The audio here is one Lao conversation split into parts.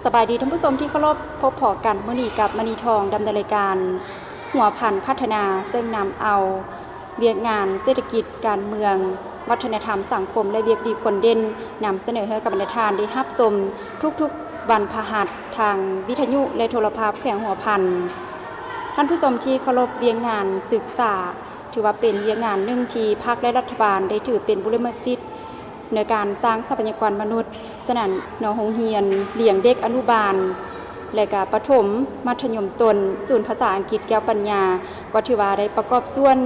ສະບາຍດີທ່ານຜູ້ຊົມທີ່ເຄົາລົບ, ພົບພໍ້ກັນມື້ນີ້ກັບມະນີທອງ ດຳເນີນລາຍການຫົວພັນພັດທະນາ, ເຊິ່ງນຳເອົາວຽກງານເສດຖະກິດ, ການເມືອງ, ວັດທະນະທຳ, ສັງຄົມ ແລະ ວຽກດີຄວນເດັ່ນ ນຳສະເໜີໃຫ້ກັບບັນດາທ່ານໄດ້ຮັບຊົມທຸກໆວັນພະຫັດ ທາງວິທະຍຸ ແລະ ໂທລະພາບແຂວງຫົວພັນ. ທ່ານຜູ້ຊົມທີ່ເຄົາລົບ, ວຽກງານສຶກສາ ຖືວ່າເປັນວຽກງານໜຶ່ງທີ່ພັກ ແລະ ລັດຖະບານໄດ້ຖືເປັນບຸລິມະສິດໃນການສ້າງຊັບພະຍາກອນມະນຸດ. ສະນັ້ນເນາະ, ໂຮງຮຽນລ້ຽງເດັກອະນຸບານ ແລະ ກະປະຖົມ, ມັດທະຍົມຕົ້ນ, ສູນພາສາອັງກິດແກ້ວປັນຍາ ກໍຖືວ່າໄດ້ປະກອບສ່ວນ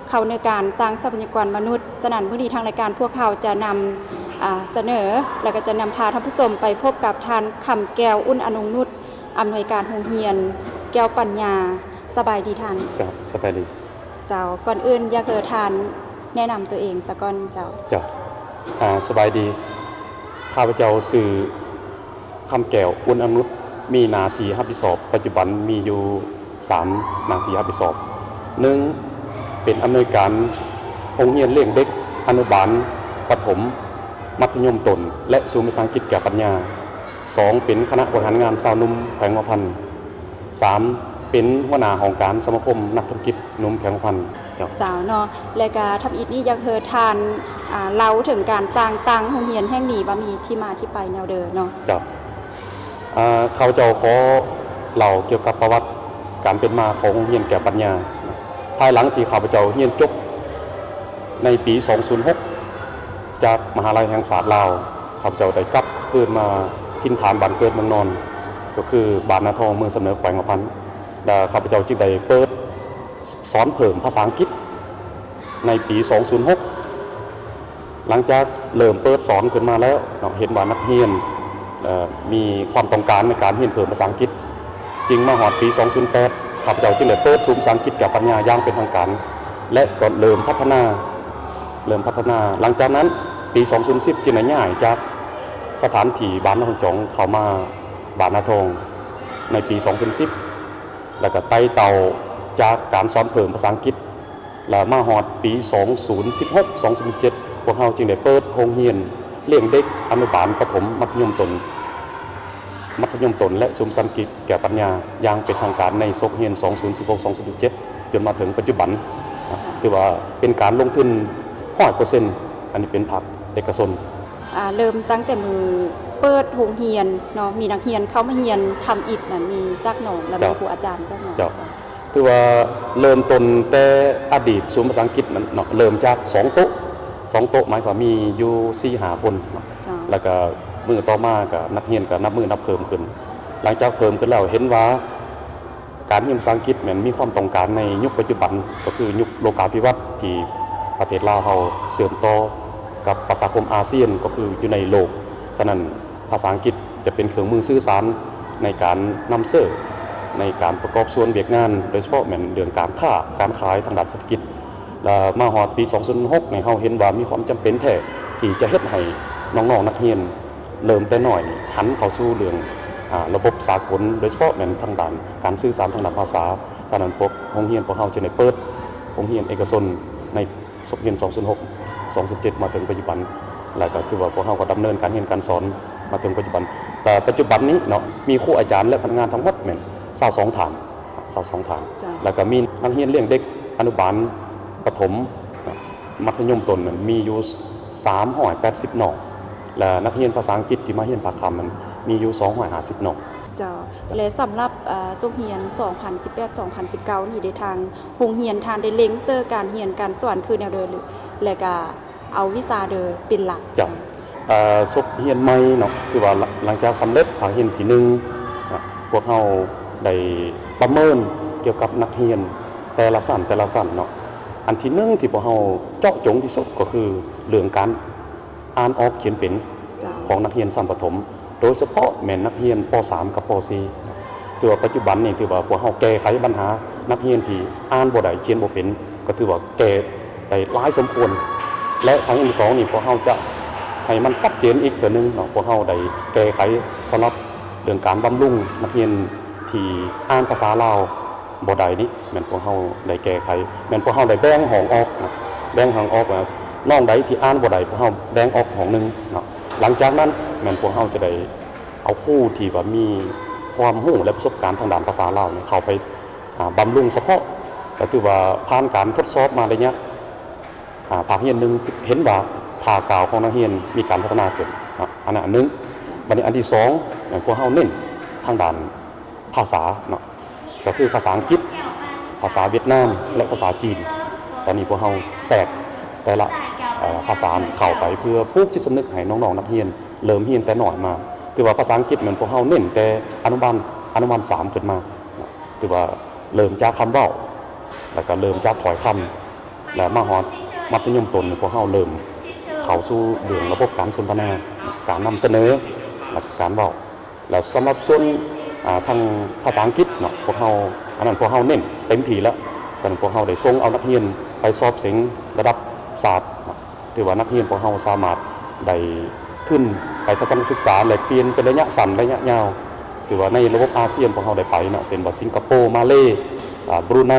ເຂົ້າໃນການສ້າງຊັບພະຍາກອນມະນຸດ. ສະນັ້ນ ມື້ນີ້ທາງລາຍການພວກເຮົາຈະນຳ ອາ ສະເໜີ ແລະ ກໍຈະນຳພາທ່ານຜູ້ຊົມໄປພົບກັບທ່ານ ຄຳແກ້ວ ອຸ່ນອະນົງນຸດ ອຳນວຍການໂຮງຮຽນແກ້ວປັນຍາ. ສະບາຍດີທ່ານ. ເຈົ້າ ສະບາຍດີ. ເຈົ້າ, ກ່ອນອື່ນຢາກໃຫ້ທ່ານແນະນຳຕົວເອງສາກ່ອນເຈົ້າ. ເຈົ້າ ອາ ສະບາຍດີ. ຂ້າພະເຈົ້າຊື່ ຄຳແກ້ວ ອຸ່ນອະນຸດ ມີໜ້າທີ່ຮັບຜິດຊອບ ປັດຈຸບັນມີຢູ່ສາມໜ້າທີ່ຮັບຜິດຊອບ. ໜຶ່ງ ເປັນອຳນວຍການໂຮງຮຽນລ້ຽງເດັກອະນຸບານ, ປະຖົມ, ມັດທະຍົມຕົ້ນ ແລະ ສູນພາສາອັງກິດແກ້ວປັນຍາ. ສອງ ເປັນຄະນະບໍລິຫານງານຊາວໜຸ່ມແຂວງຫົວພັນ. ສາມ ເປັນຫົວໜ້າຫ້ອງການສະມາຄົມນັກທຸລະກິດໜຸ່ມແຂວງຫົວພັນ. ເຈົ້າ ເຈົ້າເນາະ, ແລະກະທຳອິດນີ້ຢາກໃຫ້ທ່ານ ອາ ເລົ່າເຖິງການສ້າງຕັ້ງໂຮງຮຽນແຫ່ງນີ້ວ່າມີທີ່ມາທີ່ໄປແນວໃດເນາະ. ເຈົ້າ ອາ ຂ້າພະເຈົ້າຂໍເລົ່າກ່ຽວກັບປະຫວັດການເປັນມາຂອງໂຮງຮຽນແກ້ວປັນຍາ. ພາຍຫຼັງທີ່ຂ້າພະເຈົ້າຮຽນຈົບໃນປີສອງພັນຫົກ ຈາກມະຫາໄລແຫ່ງຊາດລາວ, ຂ້າພະເຈົ້າໄດ້ກັບຄືນມາຖິ່ນຖານບ້ານເກີດເມືອງນອນ ກໍຄືບ້ານນາທອງ ເມືອງສຳເໜີ ແຂວງຫົວພັນ ແລະ ຂ້າພະເຈົ້າຈຶ່ງໄດ້ເປີດສອນເພີ່ມພາສາອັງກິດໃນປີສອງພັນຫົກ. ຫຼັງຈາກເລີ່ມເປີດສອນຂຶ້ນມາແລ້ວເນາະ, ເຫັນວ່ານັກຮຽນ ເອີ ມີຄວາມຕ້ອງການໃນການຮຽນເພີ່ມພາສາອັງກິດ, ຈຶ່ງມາຮອດປີສອງພັນແປດ ຂ້າພະເຈົ້າຈຶ່ງໄດ້ເປີດສູນພາສາອັງກິດແກ້ວປັນຍາຢ່າງເປັນທາງການ ແລະ ກໍເລີ່ມພັດທະນາ, ເລີ່ມພັດທະນາ. ຫຼັງຈາກນັ້ນ ປີສອງພັນສິບ ຈຶ່ງໄດ້ຍ້າຍຈາກສະຖານທີ່ບ້ານນາທອງຈອງ ເຂົ້າມາບ້ານນາທອງໃນປີສອງພັນສິບ ແລ້ວກໍໄຕ່ເຕົ້າຈາກການສອນເພີ່ມພາສາອັງກິດ ແລະ ມາຮອດປີສອງພັນສິບຫົກ ສອງພັນສິບເຈັດ ພວກເຮົາຈຶ່ງໄດ້ເປີດໂຮງຮຽນລ້ຽງເດັກອະນຸບານ, ປະຖົມ, ມັດທະຍົມຕົ້ນ, ມັດທະຍົມຕົ້ນ ແລະ ສູນພາສາອັງກິດແກ້ວປັນຍາຢ່າງເປັນທາງການໃນສົກຮຽນສອງພັນສິບຫົກ ສອງພັນສິບເຈັດ ຈົນມາເຖິງປັດຈຸບັນ. ເຈົ້າ ຖືວ່າເປັນການລົງທຶນຮ້ອຍເປີເຊັນ, ອັນນີ້ເປັນພາກເອກະຊົນ. ອາ ເລີ່ມຕັ້ງແຕ່ມື້ເປີດໂຮງຮຽນເນາະ, ມີນັກຮຽນເຂົ້າມາຮຽນທຳອິດນັ້ນມີຈັກໜອງ ແລະ ເຈົ້າ ມີຄູອາຈານຈັກໜອງ? ເຈົ້າ ເຈົ້າ ຖືວ່າເລີ່ມຕົ້ນແຕ່ອະດີດສູນພາສາອັງກິດນັ້ນເນາະ, ເລີ່ມຈາກສອງໂຕະ, ສອງໂຕະ ໝາຍຄວາມມີຢູ່ສີ່ຫ້າຄົນເນາະ. ເຈົ້າ ແລ້ວກະມື້ຕໍ່ມາກະນັກຮຽນກະນັບມື້ນັບເພີ່ມຂຶ້ນ. ຫຼັງຈາກເພີ່ມຂຶ້ນແລ້ວ ເຫັນວ່າການຮຽນພາສາອັງກິດແມ່ນມີຄວາມຕ້ອງການໃນຍຸກປັດຈຸບັນ, ກໍຄືຍຸກໂລກາພິວັດທີ່ປະເທດລາວເຮົາເຊື່ອມຕໍ່ກັບປະຊາຄົມອາຊຽນ, ກໍຄືຢູ່ໃນໂລກ. ສະນັ້ນ ພາສາອັງກິດຈະເປັນເຄື່ອງມືສື່ສານໃນການນຳເສີ, ໃນການປະກອບສ່ວນວຽກງານ, ໂດຍສະເພາະແມ່ນເລື່ອງການຄ້າການຂາຍທາງດ້ານເສດຖະກິດ. ແລະ ມາຮອດປີສອງພັນຫົກນີ້ ເຮົາເຫັນວ່າມີຄວາມຈຳເປັນແທ້ທີ່ຈະເຮັດໃຫ້ນ້ອງໆນັກຮຽນເລີ່ມແຕ່ນ້ອຍນີ້ ຫັນເຂົ້າສູ່ເລື່ອງ ອາ ລະບົບສາກົນ, ໂດຍສະເພາະແມ່ນທາງດ້ານການສື່ສານທາງດ້ານພາສາ. ສະນັ້ນ ພວກໂຮງຮຽນພວກເຮົາຈຶ່ງໄດ້ເປີດໂຮງຮຽນເອກະຊົນໃນ ສົກຮຽນສອງພັນຫົກ ສອງພັນເຈັດ ມາເຖິງປັດຈຸບັນ, ແລ້ວກໍຖືວ່າພວກເຮົາກໍດຳເນີນການຮຽນການສອນມາເຖິງປັດຈຸບັນ. ແຕ່ປັດຈຸບັນນີ້ເນາະ ມີຄູອາຈານ ແລະ ພະນັກງານທັງໝົດແມ່ນຊາວສອງທ່ານ, ຊາວສອງທ່ານ. ເຈົ້າ. ແລ້ວກໍມີນັກຮຽນລ້ຽງເດັກອະນຸບານ, ປະຖົມ, ມັດທະຍົມຕົ້ນນັ້ນມີຢູ່ສາມຮ້ອຍແປດສິບນ້ອງ, ແລະ ນັກຮຽນພາສາອັງກິດທີ່ມາຮຽນພາກຄ່ຳນັ້ນມີຢູ່ສອງຮ້ອຍຫ້າສິບນ້ອງ. ເຈົ້າ. ແລະ ສຳລັບ ເອີ ສົກຮຽນສອງພັນສິບແປດ ສອງພັນສິບເກົ້ານີ້ ໃນທາງ ໂຮງຮຽນທ່ານໄດ້ເລັ່ງເສີການຮຽນການສອນຄືແນວໃດ ແລະ ກະເອົາວິຊາໃດເປັນຫຼັກ? ເຈົ້າ. ເອີ ສົກຮຽນໃໝ່ເນາະ ຖືວ່າ ລະ ຫຼັງຈາກສຳເລັດພາກຮຽນທີໜຶ່ງ ພວກເຮົາໄດ້ປະເມີນກ່ຽວກັບນັກຮຽນແຕ່ລະຊັ້ນ, ແຕ່ລະຊັ້ນເນາະ. ອັນທີໜຶ່ງທີ່ພວກເຮົາເຈາະຈົງທີ່ສຸດກໍຄືເລື່ອງການ ອ່ານອອກຂຽນເປັນ ເຈົ້າ ຂອງນັກຮຽນຊັ້ນປະຖົມ, ໂດຍສະເພາະແມ່ນນັກຮຽນ ປໍສາມ ກັບ ປໍສີ່ ເນາະ. ຖືວ່າປັດຈຸບັນນີ້ ຖືວ່າພວກເຮົາແກ້ໄຂບັນຫານັກຮຽນທີ່ອ່ານບໍ່ໄດ້ ຂຽນບໍ່ເປັນ ກໍຖືວ່າແກ້ໄດ້ຫຼາຍສົມຄວນ ແລະ ພາກຮຽນທີສອງນີ້ ພວກເຮົາຈະໃຫ້ມັນຊັດເຈນອີກເທື່ອໜຶ່ງເນາະ. ພວກເຮົາໄດ້ແກ້ໄຂສຳລັບເລື່ອງການບຳລຸງນັກຮຽນທີ່ອ່ານພາສາລາວ ບໍ່ໄດ້ນີ້ ແມ່ນພວກເຮົາໄດ້ແກ້ໄຂ, ແມ່ນພວກເຮົາໄດ້ແບ່ງຫ້ອງອອກນະ, ແບ່ງຫ້ອງອອກວ່າ ນ້ອງໃດທີ່ອ່ານບໍ່ໄດ້ ພວກເຮົາແບ່ງອອກຫ້ອງໜຶ່ງເນາະ. ຫຼັງຈາກນັ້ນ ແມ່ນພວກເຮົາຈະໄດ້ ເອົາຄູທີ່ວ່າມີຄວາມຮູ້ ແລະ ປະສົບການທາງດ້ານພາສາລາວນີ້ເຂົ້າໄປ ອາ ບຳລຸງສະເພາະ ກໍຖືວ່າຜ່ານການທົດສອບມາໄລຍະ ອາ ພາກຮຽນໜຶ່ງ ເຫັນວ່າທ່າກ່າວຂອງນັກຮຽນມີການພັດທະນາຂຶ້ນເນາະ ອັນນັ້ນອັນໜຶ່ງ. ບັດນີ້ອັນທີສອງ ພວກເຮົາເນັ້ນທາງດ້ານພາສາເນາະ ກໍຄືພາສາອັງກິດ, ພາສາຫວຽດນາມ ແລະ ພາສາຈີນ. ຕອນນີ້ພວກເຮົາແຊກແຕ່ລະ ເອີ ພາສາເຂົ້າໄປ ເພື່ອປູກຈິດສຳນຶກໃຫ້ນ້ອງໆນັກຮຽນເລີ່ມຮຽນແຕ່ນ້ອຍມາ. ຖືວ່າພາສາອັງກິດແມ່ນພວກເຮົາເນັ້ນແຕ່ອະນຸບານ ອະນຸບານສາມຂຶ້ນມາ ຖືວ່າເລີ່ມຈາກຄຳເວົ້າ ແລ້ວກໍເລີ່ມຈາກຖ້ອຍຄຳ ແລ້ວມາຮອດມັດທະຍົມຕົ້ນ ພວກເຮົາເລີ່ມເຂົ້າສູ່ເລື່ອງລະບົບການສົນທະນາ, ການນຳສະເໜີ ແລະ ການເວົ້າ. ແລ້ວສຳລັບສ່ວນ ອາ ທາງພາສາອັງກິດເນາະ ພວກເຮົາ ອັນນັ້ນພວກເຮົາເນັ້ນເຕັມທີ່ແລ້ວ. ສະນັ້ນພວກເຮົາໄດ້ສົ່ງເອົານັກຮຽນໄປສອບເສັງລະດັບຊາດເນາະ. ຖືວ່ານັກຮຽນພວກເຮົາສາມາດໄດ້ທຶນໄປທັດສະນະສຶກສາແລກປ່ຽນເປັນໄລຍະສັ້ນໄລຍະຍາວ. ຖືວ່າໃນລະບົບອາຊຽນພວກເຮົາໄດ້ໄປເນາະ ເຊັ່ນວ່າສິງກະໂປ, ມາເລ, ອາ ບຣູໄນ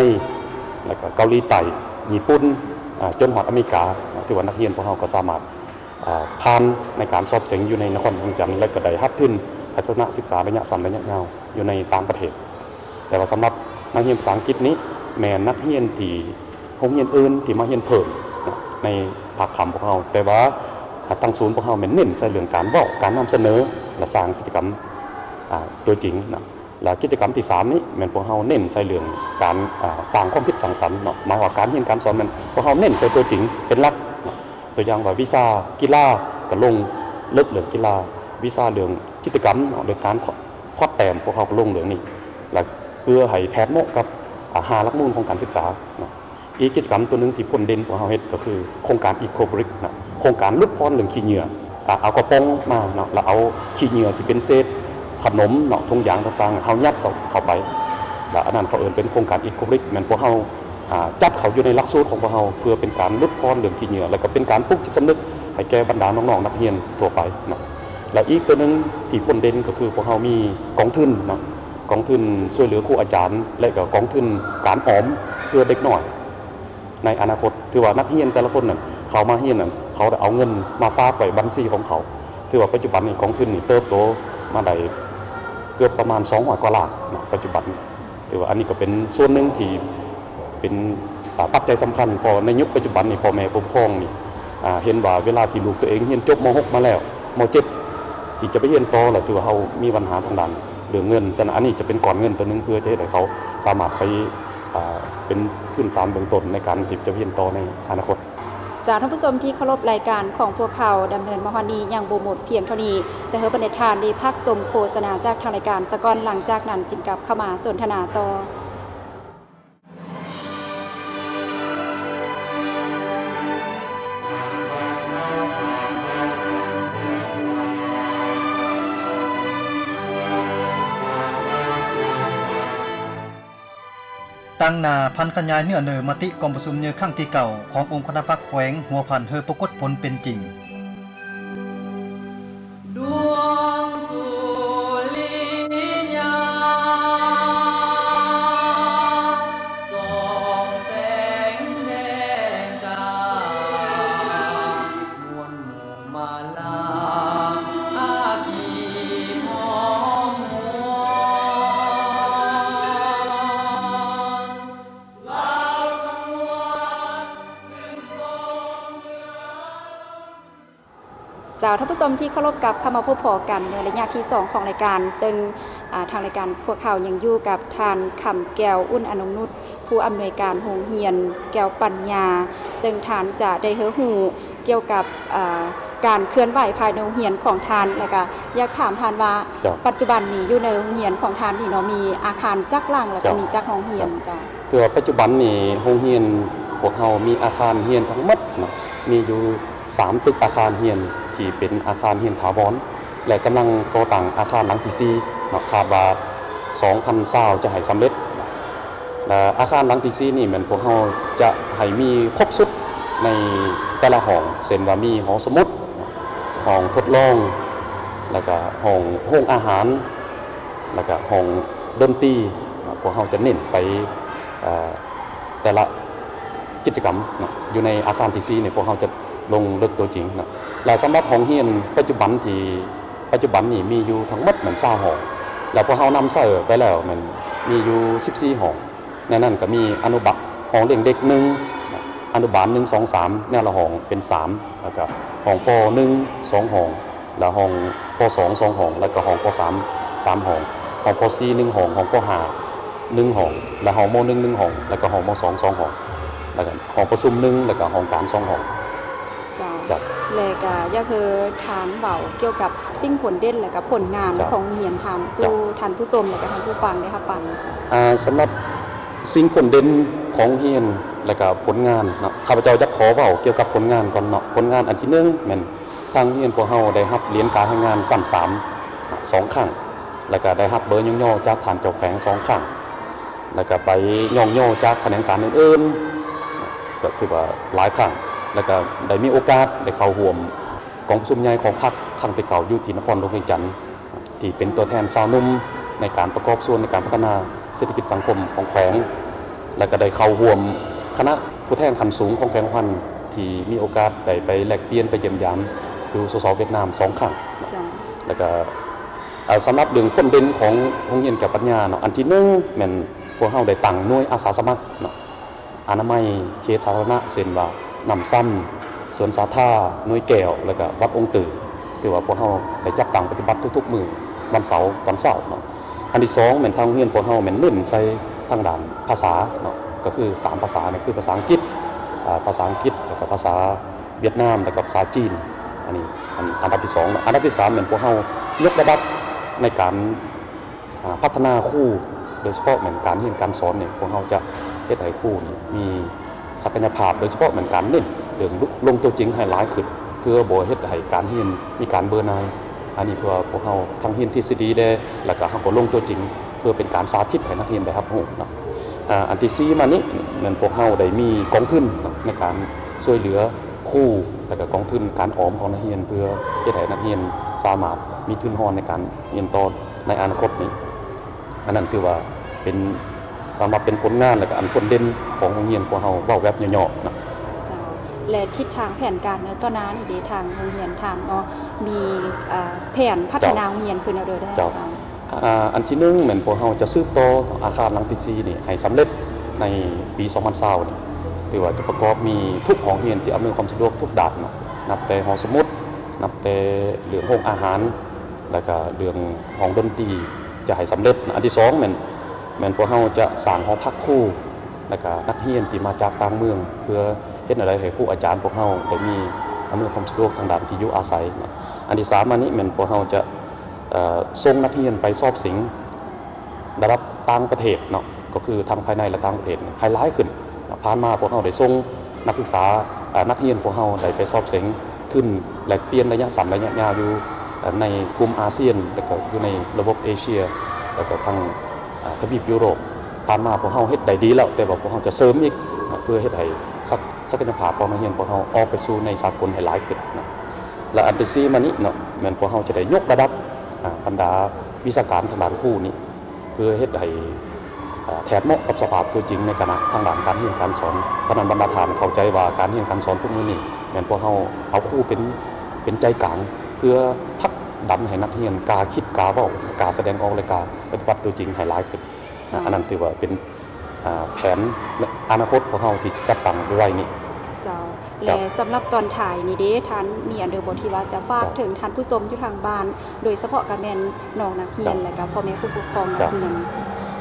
ແລ້ວກໍເກົາຫຼີໃຕ້, ຍີ່ປຸ່ນ ອາ ຈົນຮອດອາເມລິກາເນາະ. ຖືວ່ານັກຮຽນພວກເຮົາກໍສາມາດ ອາ ຜ່ານໃນການສອບເສັງຢູ່ໃນນະຄອນຫຼວງວຽງຈັນ ແລະ ກໍໄດ້ຮັບທຶນໄປທັດສະນະສຶກສາໄລຍະສັ້ນໄລຍະຍາວຢູ່ໃນຕ່າງປະເທດ. ແຕ່ວ່າສຳລັບນັກຮຽນພາສາອັງກິດນີ້ ແມ່ນນັກຮຽນທີ່ໂຮງຮຽນອື່ນທີ່ມາຮຽນເພີ່ມໃນພາກຄ່ຳພວກເຮົາ, ແຕ່ວ່າ ອາ ທາງສູນພວກເຮົາແມ່ນເນັ້ນໃສ່ເລື່ອງການເວົ້າ, ການນຳສະເໜີ ແລະ ສ້າງກິດຈະກຳ ອາ ຕົວຈິງເນາະ. ແລະ ກິດຈະກຳທີສາມນີ້ແມ່ນພວກເຮົາເນັ້ນໃສ່ເລື່ອງການ ອາ ສ້າງຄວາມຄິດສ້າງສັນເນາະ, ໝາຍວ່າການຮຽນການສອນແມ່ນພວກເຮົາເນັ້ນໃສ່ຕົວຈິງເປັນຫຼັກເນາະ. ຕົວຢ່າງວ່າວິຊາກິລາກໍລົງເລິກເລື່ອງກິລາ, ວິຊາເລື່ອງຈິດຕະກຳເນາະ ເລື່ອງການຂອດແຕ້ມ ພວກເຮົາກໍລົງເລື່ອງນີ້ ແລະ ເພື່ອໃຫ້ແທດເໝາະກັບ ອາ ຫ້າຫຼັກມູນຂອງການສຶກສາເນາະ. ອີກກິດຈະກຳຕົວໜຶ່ງທີ່ພົ້ນເດັ່ນພວກເຮົາເຮັດກໍຄືໂຄງການ Eco Brick ນະ, ໂຄງການຫຼຸດຜ່ອນເລື່ອງຂີ້ເຫຍື້ອ, ອາ ເອົາກະປ໋ອງມາເນາະ ແລ້ວເອົາຂີ້ເຫຍື້ອທີ່ເປັນເສດຂະໜົມເນາະ, ຖົງຢາງຕ່າງໆ ເຮົາຍັດເຂົ້າໄປ ແລ້ວອັນນັ້ນເຂົາເອີ້ນເປັນໂຄງການ Eco Brick ແມ່ນພວກເຮົາ ອາ ຈັດເຂົ້າຢູ່ໃນຫຼັກສູດຂອງພວກເຮົາ ເພື່ອເປັນການຫຼຸດຜ່ອນເລື່ອງຂີ້ເຫຍື້ອ ແລ້ວກໍເປັນການປຸກຈິດສຳນຶກໃຫ້ແກ່ບັນດານ້ອງໆນັກຮຽນທົ່ວໄປເນາະ. ແລ້ວອີກຕົວໜຶ່ງທີ່ພົ້ນເດັ່ນກໍຄືພວກເຮົາມີກອງທຶນເນາະ, ກອງທຶນຊ່ວຍເຫຼືອຄູອາຈານ ແລະ ກໍກອງທຶນການອອມເພື່ອເດັກນ້ອຍ ໃນອະນາຄົດ ຖືວ່ານັກຮຽນແຕ່ລະຄົນນັ້ນ ເຂົ້າມາຮຽນນັ້ນ ເຂົາໄດ້ເອົາເງິນມາຝາກໄວ້ບັນຊີຂອງເຂົາ. ຖືວ່າປັດຈຸບັນນີ້ກອງທຶນນີ້ເຕີບໂຕມາໄດ້ເກືອບປະມານສອງຮ້ອຍກວ່າລ້ານເນາະ ປັດຈຸບັນ. ຖືວ່າອັນນີ້ກໍເປັນສ່ວນໜຶ່ງທີ່ເປັນ ອາ ປັດໄຈສຳຄັນ ເພາະໃນຍຸກປັດຈຸບັນນີ້ ພໍ່ແມ່ຜູ້ປົກຄອງນີ້ ອາ ເຫັນວ່າເວລາທີ່ລູກຕົວເອງຮຽນຈົບ ມໍຫົກ ມາແລ້ວ ມໍເຈັດ ທີ່ຈະໄປຮຽນຕໍ່ ແລ້ວຖືວ່າເຮົາມີບັນຫາທາງດ້ານເລື່ອງເງິນ. ສະນັ້ນ ອັນນີ້ຈະເປັນກ້ອນເງິນຕົວໜຶ່ງ ເພື່ອຈະເຮັດໃຫ້ເຂົາສາມາດໄປ ອາ ເປັນທຶນສານເບື້ອງຕົ້ນໃນການທີ່ຈະຮຽນຕໍ່ໃນອະນາຄົດ. ເຈົ້າ ທ່ານຜູ້ຊົມທີ່ເຄົາລົບ, ລາຍການຂອງພວກເຮົາດຳເນີນມາຮອດນີ້ຍັງບໍ່ໝົດພຽງເທົ່ານີ້. ຈະໃຫ້ບັນດາທ່ານໄດ້ພັກຊົມໂຄສະນາຈາກທາງລາຍການສາກ່ອນ, ຫຼັງຈາກນັ້ນຈຶ່ງກັບເຂົ້າມາສົນທະນາຕໍ່. ຕັ້ງໜ້າຜັນຂະຫຍາຍເນື້ອເນີມະຕິກອງປະຊຸມໃຫຍ່ຄັ້ງທີເກົ້າຂອງອົງຄະນະພັກແຂວງຫົວພັນ ໃຫ້ປາກົດຜົນເປັນຈິງ. ເຈົ້າ ທ່ານຜູ້ຊົມທີ່ເຄົາລົບ, ກັບເຂົ້າມາພົບພໍ້ກັນໃນໄລຍະທີສອງຂອງລາຍການ, ເຊິ່ງ ອາ ທາງລາຍການພວກເຮົາຍັງຢູ່ກັບທ່ານ ຄຳແກ້ວ ອຸ່ນອະນົງນຸດ ຜູ້ອຳນວຍການໂຮງຮຽນແກ້ວປັນຍາ, ເຊິ່ງທ່ານຈະໄດ້ໃຫ້ຮູ້ກ່ຽວກັບ ອາ ການເຄື່ອນໄຫວພາຍໃນໂຮງຮຽນຂອງທ່ານ, ແລ້ວກະຢາກຖາມທ່ານວ່າ ເຈົ້າ ປັດຈຸບັນນີ້ຢູ່ໃນໂຮງຮຽນຂອງທ່ານນີ້ເນາະ ມີອາຄານຈັກຫຼັງ ແລ້ວກະ ເຈົ້າ ມີຈັກຫ້ອງຮຽນ? ເຈົ້າ ເຈົ້າ ຖືວ່າປັດຈຸບັນນີ້ໂຮງຮຽນພວກເຮົາມີອາຄານຮຽນທັງໝົດເນາະ ມີຢູ່ສາມຕຶກອາຄານຮຽນທີ່ເປັນອາຄານຮຽນຖາວອນ ແລະ ກຳລັງກໍ່ຕັ້ງອາຄານຫຼັງທີສີ່ເນາະ, ຄາດວ່າສອງພັນຊາວຈະໃຫ້ສຳເລັດ. ແລະ ອາຄານຫຼັງທີສີ່ນີ້ແມ່ນພວກເຮົາຈະໃຫ້ມີຄົບຊຸດໃນແຕ່ລະຫ້ອງ, ເຊັ່ນວ່າມີຫໍສະໝຸດ, ຫ້ອງທົດລອງ, ແລ້ວກະຫ້ອງໂຮງອາຫານ, ແລ້ວກະຫ້ອງດົນຕີ. ພວກເຮົາຈະເນັ້ນໄປ ເອີ ແຕ່ລະກິດຈະກຳເນາະ ຢູ່ໃນອາຄານທີສີ່ນີ້ ພວກເຮົາຈະລົງເລິກຕົວຈິງເນາະ. ແລະ ສຳລັບຫ້ອງຮຽນປັດຈຸບັນທີ່ ປັດຈຸບັນນີ້ມີຢູ່ທັງໝົດແມ່ນຊາວຫ້ອງ ແລ້ວພວກເຮົານຳໃຊ້ໄປແລ້ວແມ່ນມີຢູ່ສິບສີ່ຫ້ອງ. ໃນນັ້ນກໍມີອະນຸບານ ຫ້ອງລ້ຽງເດັກໜຶ່ງ ອະນຸບານໜຶ່ງ ສອງ ສາມ ແນວລະຫ້ອງເປັນສາມ ແລ້ວກໍຫ້ອງ ປໍ ໜຶ່ງ ສອງຫ້ອງ ແລ້ວຫ້ອງ ປໍ ສອງ ສອງຫ້ອງ ແລ້ວກໍຫ້ອງ ປໍ ສາມ ສາມຫ້ອງ ຫ້ອງ ປໍ ສີ່ ໜຶ່ງຫ້ອງ ຫ້ອງ ປໍ ຫ້າ ໜຶ່ງຫ້ອງ ແລະ ຫ້ອງ ມໍ ໜຶ່ງ ໜຶ່ງຫ້ອງ ແລ້ວກໍຫ້ອງ ມໍ ສອງ ສອງຫ້ອງ ແລ້ວກໍຫ້ອງປະຊຸມໜຶ່ງ ແລ້ວກໍຫ້ອງການສອງຫ້ອງ. ເຈົ້າ ເຈົ້າ ແລະກະຢາກໃຫ້ທ່ານເວົ້າກ່ຽວກັບສິ່ງຜົນເດັ່ນ ແລະກະຜົນງານ ເຈົ້າ ຂອງໂຮງຮຽນທ່ານ ເຈົ້າ ສູ່ທ່ານຜູ້ຊົມ ແລະກະທ່ານຜູ້ຟັງໄດ້ຮັບຟັງເຈົ້າ. ອ່າ ສຳລັບສິ່ງຜົນເດັ່ນຂອງໂຮງຮຽນ ແລະກະຜົນງານເນາະ ຂ້າພະເຈົ້າຢາກຂໍເວົ້າກ່ຽວກັບຜົນງານກ່ອນເນາະ. ຜົນງານອັນທີໜຶ່ງແມ່ນທາງໂຮງຮຽນພວກເຮົາໄດ້ຮັບຫຼຽນກາແຮງງານຊັ້ນສາມສອງຄັ້ງ ແລະກະໄດ້ຮັບເບີຍ້ອງຍໍຈາກທ່ານເຈົ້າແຂວງສອງຄັ້ງ ແລ້ວກໍໄປຍ້ອງຍໍຈາກຂະແໜງການອື່ນໆ ກໍຖືວ່າຫຼາຍຄັ້ງ ແລ້ວກໍໄດ້ມີໂອກາດໄດ້ເຂົ້າຮ່ວມກອງປະຊຸມໃຫຍ່ຂອງພັກຄັ້ງທີເກົ້າ ຢູ່ທີ່ນະຄອນຫຼວງວຽງຈັນ ທີ່ເປັນຕົວແທນຊາວໜຸ່ມໃນການປະກອບສ່ວນໃນການພັດທະນາເສດຖະກິດສັງຄົມຂອງແຂວງ ແລ້ວກໍໄດ້ເຂົ້າຮ່ວມຄະນະຜູ້ແທນຂັ້ນສູງຂອງແຂວງຫົວພັນ ທີ່ມີໂອກາດໄດ້ໄປແລກປ່ຽນ ໄປຢ້ຽມຢາມຢູ່ ສສ ຫວຽດນາມ ສອງຄັ້ງ ເຈົ້າ ແລ້ວກໍ ເອີ ສຳລັບເລື່ອງຜົນເດັ່ນຂອງໂຮງຮຽນແກ້ວປັດຍາເນາະ ອັນທີໜຶ່ງແມ່ນພວກເຮົາໄດ້ຕັ້ງໜ່ວຍອາສາສະໝັກເນາະ ອະນາໄມເຂດສາທາລະນະ ເຊັ່ນວ່າ ນ້ຳຊຳ, ສວນສາທາ, ໜ່ວຍແກ້ວ ແລ້ວກະວັດອົງຕື້ ຖືວ່າພວກເຮົາໄດ້ຈັດຕັ້ງປະຕິບັດທຸກໆມື້ວັນເສົາຕອນເຊົ້າເນາະ. ອັນທີສອງແມ່ນທາງໂຮງຮຽນພວກເຮົາແມ່ນເນັ້ນໃສ່ທາງດ້ານພາສາເນາະ ກໍຄືສາມພາສານີ້ ຄືພາສາອັງກິດ ອາ ພາສາອັງກິດ ແລ້ວກະພາສາຫວຽດນາມ ແລ້ວກະພາສາຈີນ. ອັນນີ້ອັນ ອັນດັບທີສອງເນາະ. ອັນດັບທີສາມແມ່ນພວກເຮົາຍົກລະດັບໃນການ ອາ ພັດທະນາຄູ ໂດຍສະເພາະແມ່ນການຮຽນການສອນນີ້ ພວກເຮົາຈະເຮັດໃຫ້ຄູນີ້ມີສັກກະຍະພາບ ໂດຍສະເພາະແມ່ນການເນັ້ນເລື່ອງ ລ- ລົງຕົວຈິງໃຫ້ຫຼາຍຂຶ້ນ ເພື່ອບໍ່ເຮັດໃຫ້ການຮຽນມີການເບື່ອໜ່າຍ. ອັນນີ້ເພື່ອພວກເຮົາທັງຮຽນທິດສະດີແດ່ ແລ້ວກະເຮົາກໍລົງຕົວຈິງ ເພື່ອເປັນການສາທິດໃຫ້ນັກຮຽນໄດ້ຮັບຮູ້ເນາະ. ອາ ອັນທີສີ່ມານີ້ແມ່ນພວກເຮົາໄດ້ມີກອງທຶນເນາະ ໃນການຊ່ວຍເຫຼືອຄູ ແລ້ວກະກອງທຶນການອອມຂອງນັກຮຽນ ເພື່ອເຮັດໃຫ້ນັກຮຽນສາມາດມີທຶນຮອນໃນການຮຽນຕໍ່ໃນອະນາຄົດນີ້. ອັນນັ້ນຖືວ່າເປັນ ສຳລັບເປັນຜົນງານ ແລ້ວກະອັນຜົນເດັ່ນຂອງໂຮງຮຽນພວກເຮົາ ເວົ້າແບບຫຍໍ້ໆເນາະ. ເຈົ້າ ແລະທິດທາງແຜນການໃນຕໍ່ໜ້ານີ້ເດ ທາງໂຮງຮຽນທ່ານເນາະ ມີ ເອີ ແຜນພັດທະນາໂຮງຮຽນຄືແນວໃດແດ່? ເຈົ້າ ເຈົ້າ ອາ ອັນທີໜຶ່ງແມ່ນພວກເຮົາຈະສືບຕໍ່ອາຄານຫຼັງທີສີ່ນີ້ໃຫ້ສຳເລັດໃນປີສອງພັນຊາວນີ້ ຖືວ່າຈະປະກອບມີທຸກຫ້ອງຮຽນທີ່ອຳນວຍຄວາມສະດວກທຸກດ້ານເນາະ ນັບແຕ່ຫໍສະໝຸດ ນັບແຕ່ເລື່ອງໂຮງອາຫານ ແລ້ວກະເລື່ອງຫ້ອງດົນຕີຈະໃຫ້ສຳເລັດ. ອັນທີສອງແມ່ນ ແມ່ນພວກເຮົາຈະສ້າງຫໍພັກຄູ ແລ້ວກະນັກຮຽນທີ່ມາຈາກຕ່າງເມືອງ ເພື່ອເຮັດແນວໃດໃຫ້ຄູອາຈານພວກເຮົາໄດ້ມີອຳນວຍຄວາມສະດວກທາງດ້ານທີ່ຢູ່ອາໄສເນາະ. ອັນທີສາມມານີ້ແມ່ນພວກເຮົາຈະ ເອີ ສົ່ງນັກຮຽນໄປສອບເສັງລະດັບຕ່າງປະເທດເນາະ ກໍຄືທັງພາຍໃນ ແລະ ຕ່າງປະເທດໃຫ້ຫຼາຍຂຶ້ນ. ຜ່ານມາພວກເຮົາໄດ້ສົ່ງນັກສຶກສາ ເອີ ນັກຮຽນພວກເຮົາໄດ້ໄປສອບເສັງທຶນແລກປ່ຽນໄລຍະສັ້ນໄລຍະຍາວຢູ່ ເອີ ໃນກຸ່ມອາຊຽນ ແລ້ວກໍຢູ່ໃນລະບົບເອເຊຍ ແລ້ວກໍທັງ ເອີ ທະວີບຢູໂຣບ. ຜ່ານມາພວກເຮົາເຮັດໄດ້ດີແລ້ວ ແຕ່ວ່າພວກເຮົາຈະເສີມອີກນະ ເພື່ອເຮັດໃຫ້ສັກ ສັກກະຍະພາບຂອງນັກຮຽນພວກເຮົາອອກໄປສູ່ໃນສາກົນໃຫ້ຫຼາຍຂຶ້ນນະ. ແລະ ອັນທີສີ່ມານີ້ເນາະ ແມ່ນພວກເຮົາຈະໄດ້ຍົກລະດັບ ອາ ບັນດາວິຊາການທາງດ້ານຄູນີ້ ເພື່ອເຮັດໃຫ້ ອາ ແທດເໝາະກັບສະພາບຕົວຈິງໃນຄະນະທາງດ້ານການຮຽນການສອນ. ສະນັ້ນ ບັນດາທ່ານເຂົ້າໃຈວ່າການຮຽນການສອນທຸກມື້ນີ້ ແມ່ນພວກເຮົາເອົາຄູເປັນ ເປັນໃຈກາງ ເພື່ອຜັກດັນໃຫ້ນັກຮຽນກ້າຄິດ ກ້າເວົ້າ ກ້າສະແດງອອກ ແລະ ກ້າປະຕິບັດຕົວຈິງໃຫ້ຫຼາຍຂຶ້ນ. ເຈົ້າ ອັນນັ້ນຖືວ່າເປັນ ອາ ແຜນອະນາຄົດພວກເຮົາທີ່ຈັດຕັ້ງໄວ້ນີ້. ເຈົ້າ ເຈົ້າ ແລະ ສຳລັບຕອນທ້າຍນີ້ເດ ທ່ານມີອັນໃດບໍ່ທີ່ວ່າຈະຝາກ ເຈົ້າ ເຖິງທ່ານຜູ້ຊົມຢູ່ທາງບ້ານ ໂດຍສະເພາະກະແມ່ນນ້ອງນັກຮຽນ ເຈົ້າ ແລະກະພໍ່ແມ່ຜູ້ປົກຄອງນັກຮຽນ?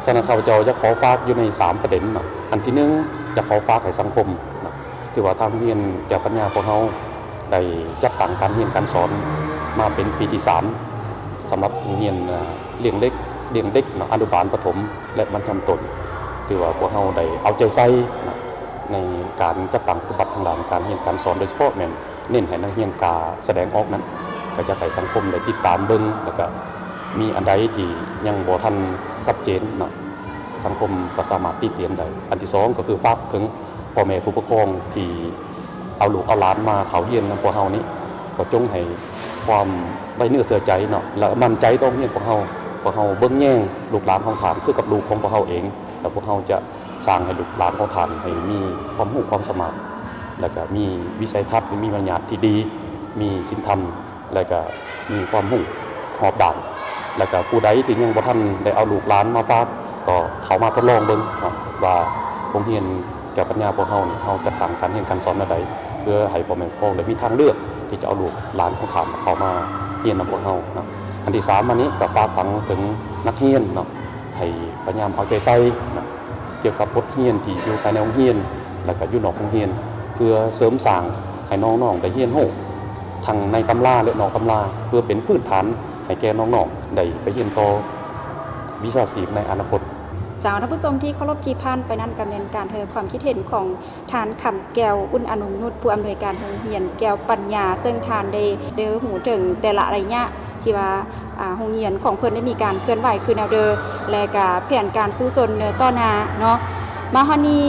ເຈົ້າ ສະນັ້ນ ຂ້າພະເຈົ້າຈະຂໍຝາກຢູ່ໃນສາມປະເດັນເນາະ. ອັນທີໜຶ່ງ ຈະຂໍຝາກໃຫ້ສັງຄົມເນາະ ຖືວ່າທາງໂຮງຮຽນແກ້ວປັນຍາພວກເຮົາໄດ້ຈັດຕັ້ງການຮຽນການສອນມາເປັນປີທີສາມ ສຳລັບໂຮງຮຽນ ອາ ລ້ຽງເດັກ ລ້ຽງເດັກເນາະ ອະນຸບານ ປະຖົມ ແລະ ມັດທະຍົມຕົ້ນ. ຖືວ່າພວກເຮົາໄດ້ເອົາໃຈໃສ່ເນາະ ໃນການຈັດຕັ້ງປະຕິບັດທາງດ້ານການຮຽນການສອນ ໂດຍສະເພາະແມ່ນເນັ້ນໃຫ້ນັກຮຽນກ້າສະແດງອອກນັ້ນ ກໍຢາກໃຫ້ສັງຄົມໄດ້ຕິດຕາມເບິ່ງ ແລ້ວກະມີອັນໃດທີ່ຍັງບໍ່ທັນຊັດເຈນເນາະ ສັງຄົມກໍສາມາດຕິຕຽນໄດ້. ອັນທີສອງກໍຄືຝາກເຖິງພໍ່ແມ່ຜູ້ປົກຄອງທີ່ເອົາລູກເອົາຫຼານມາເຂົ້າຮຽນນຳພວກເຮົານີ້ ກໍຈົ່ງໃຫ້ຄວາມໄວ້ເນື້ອເຊື່ອໃຈເນາະ ແລະ ໝັ້ນໃຈຕໍ່ໂຮງຮຽນພວກເຮົາ. ພວກເຮົາເບິ່ງແຍງລູກຫຼານຂອງທ່ານຄືກັບລູກຂອງພວກເຮົາເອງ ແລະ ພວກເຮົາຈະສ້າງໃຫ້ລູກຫຼານຂອງທ່ານໃຫ້ມີຄວາມຮູ້ຄວາມສາມາດ ແລະ ກະມີວິໄສທັດ ມີມາລະຍາດທີ່ດີ ມີສິນທຳ ແລະກະມີຄວາມຮູ້ ຮອບດ້ານ ແລ້ວກໍຜູ້ໃດທີ່ຍັງບໍ່ທັນໄດ້ເອົາລູກຫຼານມາຝາກ ກໍເຂົ້າມາທົດລອງເບິ່ງເນາະ ວ່າໂຮງຮຽນແກ້ວປັນຍາພວກເຮົານີ້ ເຮົາຈັດຕັ້ງການຮຽນການສອນແນວໃດ ເພື່ອໃຫ້ພໍ່ແມ່ຜູ້ປົກຄອງໄດ້ມີທາງເລືອກທີ່ຈະເອົາລູກຫຼານຂອງທ່ານເຂົ້າມາຮຽນນຳພວກເຮົາເນາະ. ອັນທີສາມມານີ້ກໍຝາກຝັງເຖິງນັກຮຽນເນາະ ໃຫ້ພະຍາຍາມເອົາໃຈໃສ່ນະ ກ່ຽວກັບບົດຮຽນທີ່ຢູ່ພາຍໃນໂຮງຮຽນ ແລະກະຢູ່ນອກໂຮງຮຽນ ເພື່ອເສີມສ້າງໃຫ້ນ້ອງໆໄດ້ຮຽນຮູ້ທັງໃນຕຳລາ ແລະນອກຕຳລາ ເພື່ອເປັນພື້ນຖານໃຫ້ແກ່ນ້ອງໆໄດ້ໄປຮຽນຕໍ່ວິຊາຊີບໃນອະນາຄົດ. ເຈົ້າ ທ່ານຜູ້ຊົມທີ່ເຄົາລົບ, ທີ່ຜ່ານໄປນັ້ນກໍແມ່ນການໃຫ້ຄວາມຄິດເຫັນຂອງ ທ່ານ ຄຳແກ້ວ ອຸ່ນອະນຸງນຸດ ຜູ້ອຳນວຍການໂຮງຮຽນແກ້ວປັນຍາ ເຊິ່ງທ່ານໄດ້ ໄດ້ຮູ້ເຖິງແຕ່ລະໄລຍະທີ່ວ່າ ອາ ໂຮງຮຽນຂອງເພິ່ນໄດ້ມີການເຄື່ອນໄຫວຄືແນວໃດ ແລະກະແຜນການສູ້ຊົນໃນຕໍ່ໜ້າເນາະ. ມາຮອດນີ້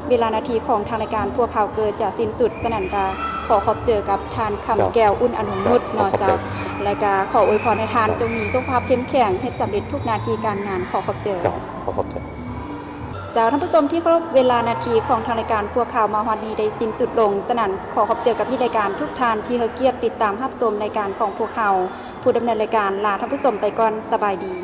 ເວລາໜ້າທີ່ຂອງທາງລາຍການພວກເຮົາກໍຈະສິ້ນສຸດ, ສະນັ້ນກະຂໍຂອບໃຈກັບທ່ານ ຄຳແກ້ວ ເຈົ້າ ອຸ່ນອະນຸງນຸດເນາະ ເຈົ້າ ເຈົ້າ ຂອບໃຈ ແລະກະຂໍອວຍພອນໃຫ້ທ່ານ ເຈົ້າ ຈົ່ງມີສຸຂະພາບເຂັ້ມແຂງ, ເຮັດສຳເລັດທຸກໜ້າທີ່ການງານ. ຂໍຂອບໃຈ ເຈົ້າ ຂໍຂອບໃຈ. ເຈົ້າ ທ່ານຜູ້ຊົມທີ່ເຄົາລົບ, ເວລາໜ້າທີ່ຂອງທາງລາຍການພວກເຮົາມາຮອດນີ້ໄດ້ສິ້ນສຸດລົງ, ສະນັ້ນຂໍຂອບໃຈກັບມິດລາຍການທຸກທ່ານທີ່ໃຫ້ກຽດຕິດຕາມຮັບຊົມລາຍການຂອງພວກເຮົາ. ຜູ້ດຳເນີນລາຍການລາທ່ານຜູ້ຊົມໄປກ່ອນ. ສະບາຍດີ.